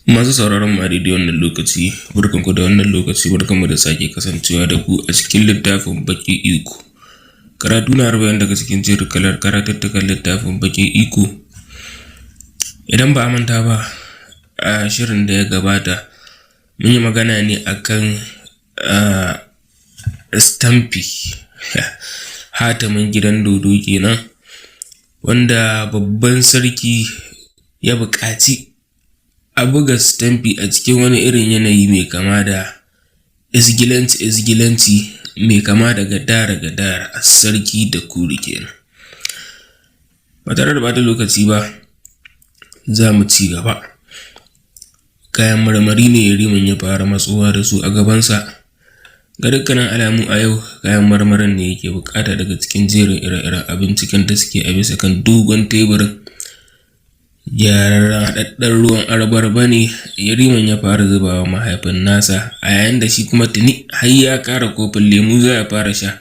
Masu sauraron mu a daidai wannan lokaci, barkanku da wannan lokaci, barkanmu da sake kasancewa da ku a cikin littafin Baƙin Iko. Karatu na 40 daga cikin jerin kalar karatuttukan littafin Baƙin Iko. Idan ba a manta ba, a shirin da ya gabata mun yi magana ne akan stamfi, hatimin gidan dodo kenan, wanda babban sarki ya buƙaci a buga stamfi a cikin wani irin yanayi mai kama da izgilanci izgilanci, mai kama da gadara gadara, sarki da kuri kenan. Ba tare da ɓata lokaci ba, za mu ci gaba. Kayan marmari ne Yariman ya fara matsowa da su a gabansa. Ga dukkanin alamu a yau kayan marmarin ne yake buƙata daga cikin jerin ire-iren abincikan da suke a bisa kan dogon teburin. Gyararren haɗaɗɗen ruwan abarba ne Yariman ya fara zubawa mahaifin nasa, a yayin da shi kuma tuni har ya ƙara kofin lemu za ya fara sha.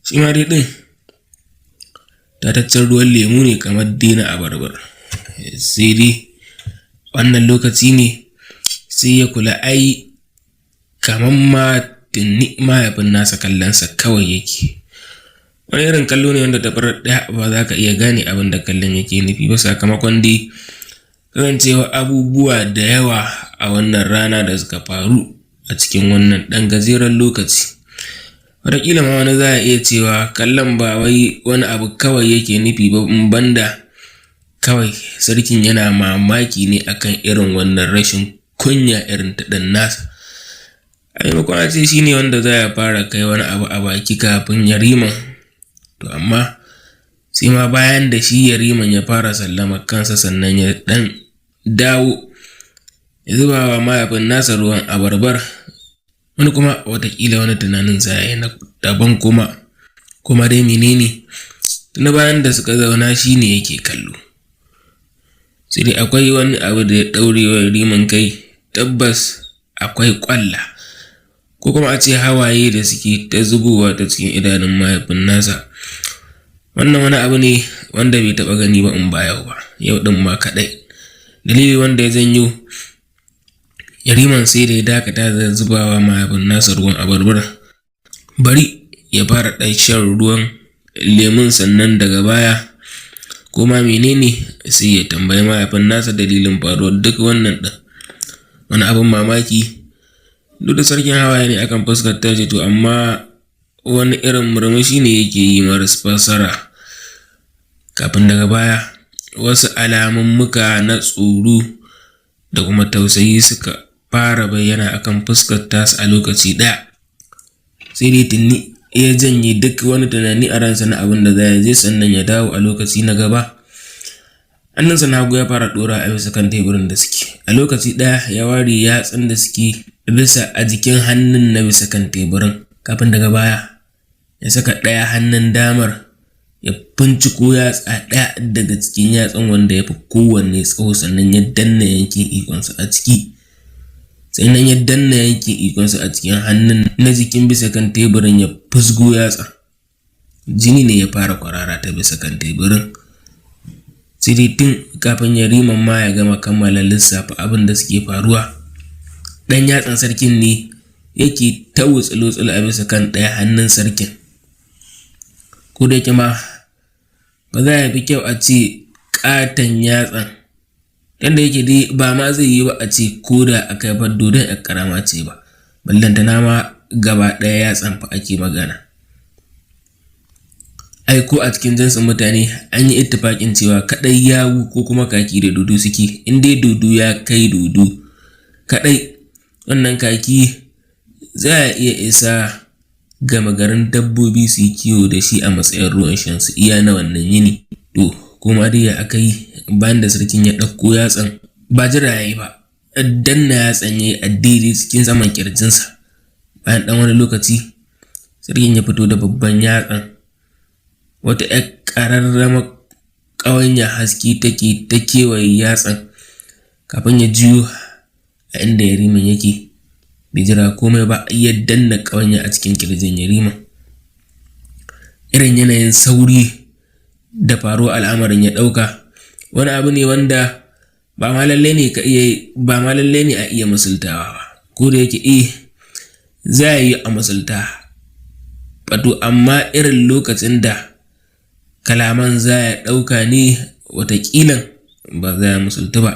Shi ma dai ɗin tataccen ruwan lemu ne kamar dai na abarbar. Sai dai wannan lokaci ne sai ya kula ai kamar ma tuni mahaifin nasa kallonsa kawai yake. Wani irin kallo ne wanda ta farar ɗaya ba za ka iya gane abin da kallon yake nufi ba, sakamakon dai kasancewa abubuwa da yawa a wannan rana da suka faru a cikin wannan ɗan gajeren lokaci. Wataƙila ma wani za a iya cewa kallon ba wai wani abu kawai yake nufi ba in banda kawai sarkin yana mamaki ne akan irin wannan rashin kunya irin ta ɗan nasa. A maimakon a ce shi ne wanda za ya fara kai wani abu a baki kafin Yariman, to amma sai ma bayan da shi Yariman ya fara sallamar kansa sannan ya ɗan dawo ya zuba wa mahaifin nasa ruwan abarbar. Wani kuma wataƙila wani tunanin za ya yi na daban, kuma dai menene, tuni bayan da suka zauna shi ne yake kallo. Sai dai akwai wani abu da ya ɗaure wa Yariman kai, tabbas akwai ƙwalla ko kuma a ce hawaye da suke ta zubowa ta cikin idanun mahaifin nasa. Wannan wani abu ne wanda bai taɓa gani ba in ba yau ba, yau ɗin ma kaɗai. Dalili wanda ya janyo Yariman sai da ya dakata da zubawa mahaifin nasa ruwan abarbar, bari ya fara ɗan shan ruwan lemun, sannan daga baya ko ma menene sai ya tambayi mahaifin nasa dalilin faruwar duk wannan ɗin. Wani abin mamaki, duk da sarkin hawaye ne akan fuskar tashi, to amma wani irin murmushi ne yake yi maras fassara, kafin daga baya wasu alamummuka na tsoro da kuma tausayi suka fara bayyana akan fuskar tasa a lokaci ɗaya. Sai dai tuni ya janye duk wani tunani a ransa na abin da za ya je sannan ya dawo a lokaci na gaba. Hannunsa na hagu ya fara ɗora a bisa kan teburin da suke. A lokaci ɗaya ya ware yatsun da suke bisa a jikin hannun na bisa kan teburin, kafin daga baya ya saka ɗaya hannun damar ya finciko yatsa ɗaya daga cikin yatsun wanda ya fi kowanne tsawo, sannan ya danna yankin ikonsa a ciki. Sannan ya danna yankin ikonsa a cikin hannun na jikin bisa kan teburin, ya fusgo yatsa. Jini ne ya fara kwarara ta bisa kan teburin. Sai dai tun kafin Yariman ma ya gama kammala lissafa abin da suke faruwa, ɗan yatsan sarkin ne yake ta wutsul-wutsul a bisa kan ɗaya hannun sarkin. Ko da yake ma ba za ya fi kyau a ce ƙaton yatsan, yadda yake dai ba ma zai yi ba a ce ko da aka haifar dodon ‘yar ƙarama ce ba, ballantana ma gaba ɗaya yatsan fa ake magana. Ai ko a cikin jinsin mutane an yi ittifaƙin cewa kaɗai yawu ko kuma kaki da dodo suke, in dai dodo ya kai dodo kaɗai wannan kaki za a iya isa gama garin dabbobi su yi kiwo da shi a matsayin ruwan shansu iya na wannan yini. To kuma dai ya aka yi, bayan da sarkin ya ɗauko yatsan ba jira ya yi ba, danna yatsan ya yi a daidai cikin saman ƙirjinsa. Bayan ɗan wani lokaci sarkin ya fito da babban yatsan, wata ‘yar ƙararrawar ƙawanya haske take ta kewaye yatsan kafin ya juyo a inda Yariman yake. Bai jira komai ba ya danna ƙawanya a cikin ƙirjin Yariman. Irin yanayin sauri da faruwar al'amarin ya ɗauka wani abu ne wanda Ba ma lallai ne ka iya, ba ma lallai ne a iya misaltawa ba. Ko da yake za a yi a misalta, wato amma irin lokacin da kalaman za ya ɗauka ne wataƙilan ba za ya misaltu ba.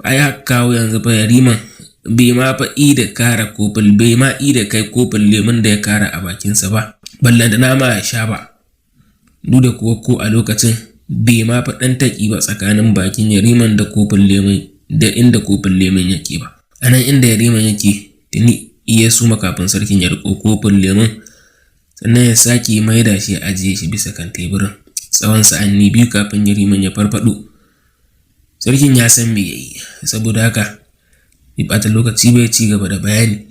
Ai har kawo yanzu fa Yariman bai ma fa da kara kofin, bai ma da kai kofin lemun da ya kara a bakinsa ba, ballantana ma ya sha ba. Duk da kuwa ko a lokacin bai ma fa ɗan taƙi ba tsakanin bakin Yariman da kofin lemun da inda kofin lemun yake ba. A nan inda Yariman yake tuni ya suma kafin sarkin ya riƙo kofin lemun, sannan ya sake maida shi ya ajiye shi bisa kan teburin tsawon sa'anni 2 kafin Yariman ya farfaɗo. Sarkin ya san me ya yi, saboda haka bai ɓata lokaci ba ya ci gaba da bayani.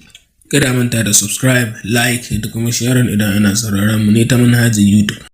Kada a manta da subscribe, like da kuma sharing idan ana sauraron mu ne ta manhajar YouTube.